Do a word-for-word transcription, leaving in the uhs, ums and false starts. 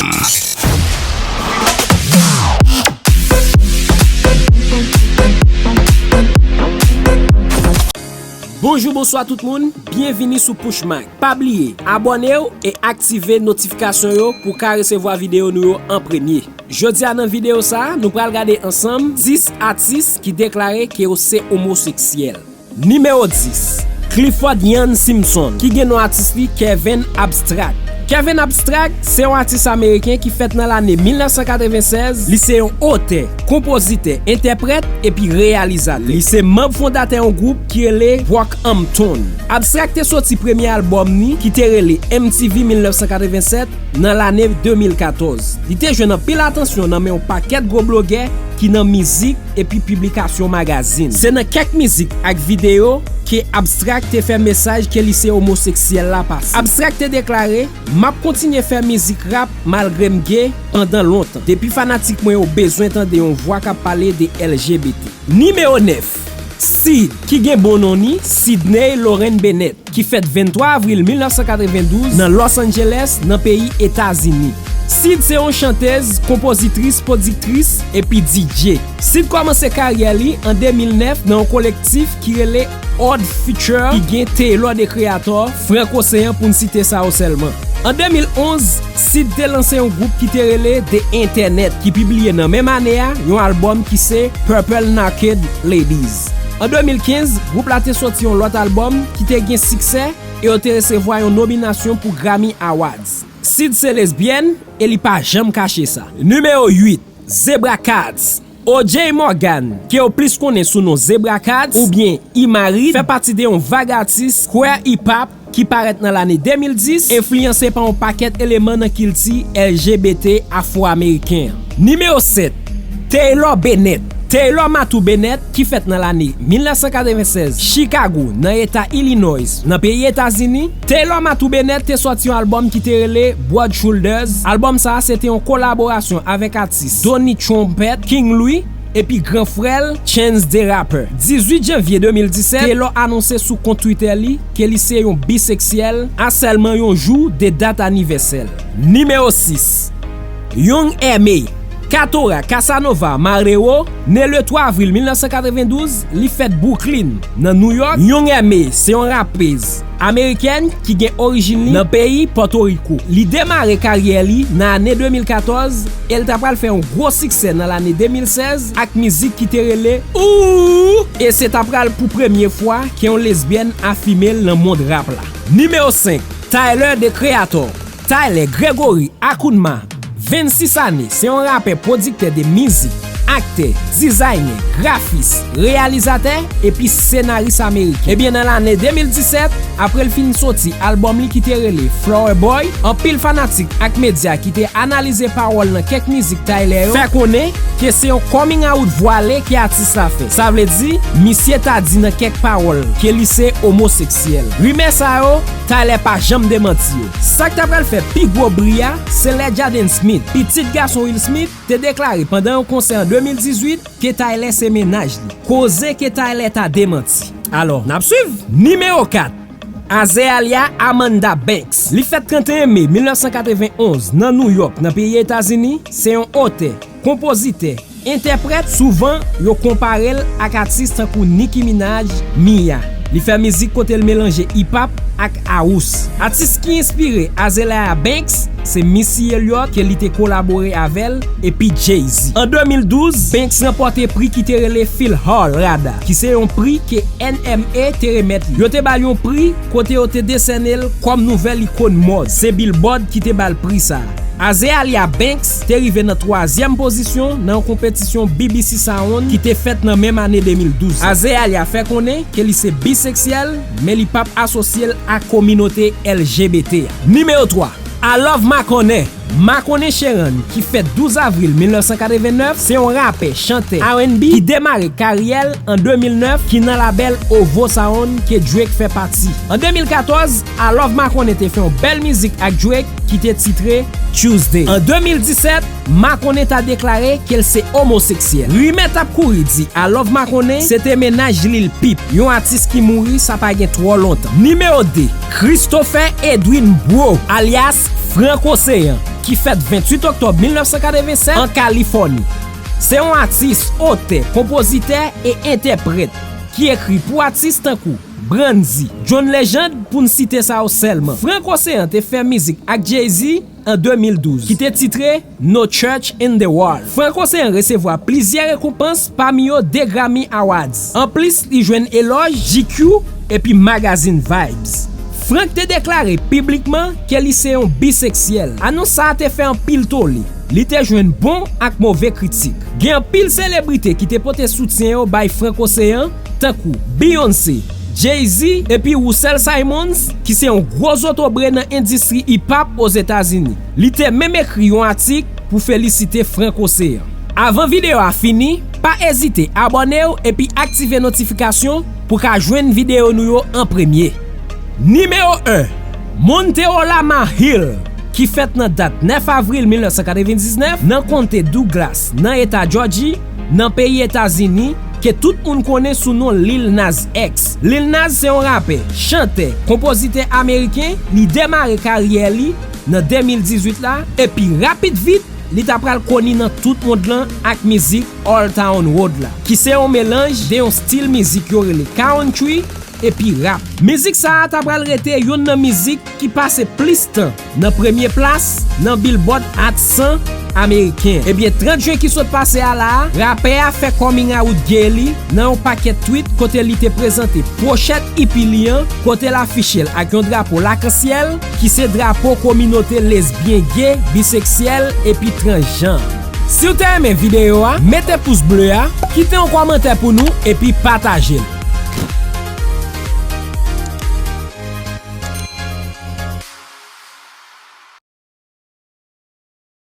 Bonjou, bonswa tout moun, byenvini sou Pushmag. Pa bliye abòne w e aktive notifikasyon yo pou w ka resevwa videyo nou yo an premye. Jodi a nan videyo sa a, nou pral gade ansanm dis atis ki deklare ke yo se omoseksyèl. Nimewo dis, Clifford Ian Simpson, ki gen non atis li Kevin Abstract. Kevin Abstract se yon atis ameriken ki fèt nan lane mil nèf san katreven sèz. Li se yon otè, konpozitè, entèprèt epi reyalizatè. Li se manm fondatè yon gwoup ki rele Brockhampton. Abstract te soti premye albòm ni ki te rele M T V mil nèf san katreven sèt nan lane de mil katòz. Li te jwenn anpil atansyon nan men yon pakèt gwo blogè ki nan mizik epi piblikasyon magazin. Se nan kèk mizik ak videyo ke Abstract te fè mesaj ke li se omoseksyèl la pase. Abstract te deklare, "M ap kontinye fè mizik rap malgre m ge pandan lontan. Depi fanatik mwen yo bezwen tande yon vwa k ap pale de L G B T." Nimewo nèf, Syd, ki gen bon non ni, Sydney Lorraine Bennett, ki fèt venntwa avril mil nèf san katrevendouz nan Los Angeles, nan peyi Etazini. Syd se yon chantèz, konpozitris, pwodiktris, epi D J. Syd kòmanse karyè li an de mil nèf nan yon kolektif ki rele Odd Future, ki gen Taylor the Creator, Frank Ocean, pou n site sa yo sèlman. An de mil onz, Syd te lanse yon gwoup ki te rele The Internet, ki pibliye nan menm ane a yon albòm ki se Purple Naked Ladies. An de mil kenz, gwoup la te soti yon lòt albòm ki te gen siksè e yo te resevwa yon nominasyon pou Grammy Awards. Syd se lesbyèn e li pa janm kache sa. Nimewo uit, Zebra Cats. O J Morgan, ke yo plis konnen sou non Zebra Cats oubyen Imarid, fè pati de yon vag atis queer hip hop ki parèt nan lane de mil dis, enfliyanse pa yon pakèt eleman nan kilti L G B T afwo-ameriken an. Nimewo sèt, Taylor Bennett. Taylor Matu Bennett, ki fèt nan lane mil nèf san katreven sèz, Chicago, nan eta Illinois, nan peyi Etazini, Taylor Matu Bennett te sòti yon albòm ki te rele Broad Shoulders. Albòm sa a se te yon kolaborasyon avèk atis Donnie Trumpet, King Louie, epi gran frè l, Chance the Rapper. Dizuit janvye de mil disèt, Taylor anonse sou kont Twitter li ke li se yon biseksyèl a sèlman yon jou de dat anivèsè l. Nimewo sis, Young M A. Katora Casanova Marrero, ne le twa avril mil nèf san katrevendouz, li fèt Brooklyn, nan New York. Young M A se yon rapèz amerikèn ki gen orijin li nan peyi Pòtoriko. Li demare karyè li nan ane de mil katòz e l ta pral fè yon gwo siksè nan lane de mil sèz ak mizik ki te rele Ooh! E se ta pral pou premye fwa ke yon lesbyèn afime l nan mond rap la. Nimewo senk, Tyler, the Creator. Tyler Gregory Akunma, vennsis ane, se yon rapè, pwodiktè de mizik, aktè, dizaynen, grafis, reyalizatè, epi senaris ameriken. Ebyen, nan lane de mil disèt, apre l fin soti albòm li ki te rele Flower Boy, anpil fanatik ak medya ki te analize pawòl nan kèk mizik Tyler yo fè konnen ke se yon coming out vwale ke atis la fè. Sa vle di, misye ta di nan kèk pawòl ke li se omoseksyèl. Rimè sa yo, Tyler pa janm demanti yo. Sa k ta pral fè pi gwo bri a, se lè Jaden Smith, pitit gason Will Smith, te deklare pandan yon konsè an de mil dizuit ke Tyler se mennaj li. Koze ke Tyler ta demanti. Alò, n ap swiv. Nimewo kat, Azalea Amanda Banks. Li fèt trannteyen me mil nèf san katrevenonz nan New York, nan peyi Etazini, se yon otè, konpozitè, entèprèt. Souvan, yo konpare l ak atis tankou Nicki Minaj, Mia. Li fè mizik kote l melanje hip hop ak house. Atis ki enspire Azalea Banks se Missy Elliott, ke li te kolabore avè l, epi Jay-Z. An de mil douz, Banks ranpòte pri ki te rele Phil Hall Rada, ki se yon pri ke N M A te remèt li. Yo te ba l yon pri kote yo te desène l kòm nouvèl ikòn mòd. Se Billboard ki te ba l pri sa a. Azalea Banks te rive nan twazyèm pozisyon nan yon konpetisyon B B C Sound ki te fèt nan menm ane de mil douz. Azalea fè konnen ke li se biseksyèl, men li p ap asosye l ak kominote L G B T a. Nimewo twa, Alove Makonnen. Makonnen Sharon, ki fèt douz avril mil nèf san katrevennèf, se yon rapè, chantè R and B ki demare karyè l an de mil nèf, ki nan labèl Ovo Sound ke Drake fè pati. An de mil katòz, Alove Makonnen te fè yon bèl mizik ak Drake ki te titre Tuesday. An de mil disèt, Makonnen ta deklare ke l se omoseksyèl. Rimè t ap kouri di Alove Makonnen se te mennaj Lil Peep, yon atis ki mouri sa pa gen twò lontan. Nimewo de, Christopher Edwin Breaux, alyas Frank Ocean, ki fèt venntuit oktòb mil nèf san katrevennsèt an Kalifòni. Se yon atis, otè, konpozitè e entèprèt ki ekri pou atis tankou Brandy, John Legend, pou n site sa yo sèlman. Frank Ocean te fè mizik ak Jay-Z an de mil douz, ki te titre No Church in the World. Frank Ocean resevwa plizyè rekonpans, pami yo de Grammy Awards. Anplis, li jwenn elòj G Q epi magazin Vibes. Frank te deklare piblikman ke li se yon biseksyèl. Anons sa a te fè anpil tole. Li te jwenn bon ak move kritik. Gen anpil selebrite ki te pote soutyen yo bay Frank Ocean, tankou Beyoncé, Jay-Z epi Russell Simmons, ki se yon gwo zotobre nan endistri hip-hop Ozetazini. Li te menm ekri yon atik pou felisite Frank Ocean. Avan videyo a fini, pa ezite abòne w epi aktive notifikasyon pou w ka jwenn videyo nou yo an premye. Nimewo en, Monteolama Hill, ki fèt nan dat nèf avril mil nèf san katrevendiznèf nan konte Douglas, nan eta Jòji, nan peyi Etazini, ke tout moun konnen sou non Lil Nas X. Lil Nas se yon rapè, chantè, konpozitè ameriken, li demare karyè li nan de mil dizuit la, epi rapid vit, li ta pral koni nan tout mond lan ak mizik Old Town Road la, ki se yon melanj de yon stil mizik yo rele country epi rap. Mizik sa a ta pral rete youn nan mizik ki pase plis tan nan premye plas nan Billboard Hot san ameriken. Ebyen, trant jen ki sot pase a la a, rapè a fè coming out gay li nan yon pakèt tweet kote li te prezante pwochèt E P li an, kote l afiche l ak yon drapo lakansyèl, ki se drapo kominote lesbyen, gay, biseksyèl epi transjan. Si w te renmen videyo a, mete pous ble a, kite yon kòmantè pou nou epi pataje l.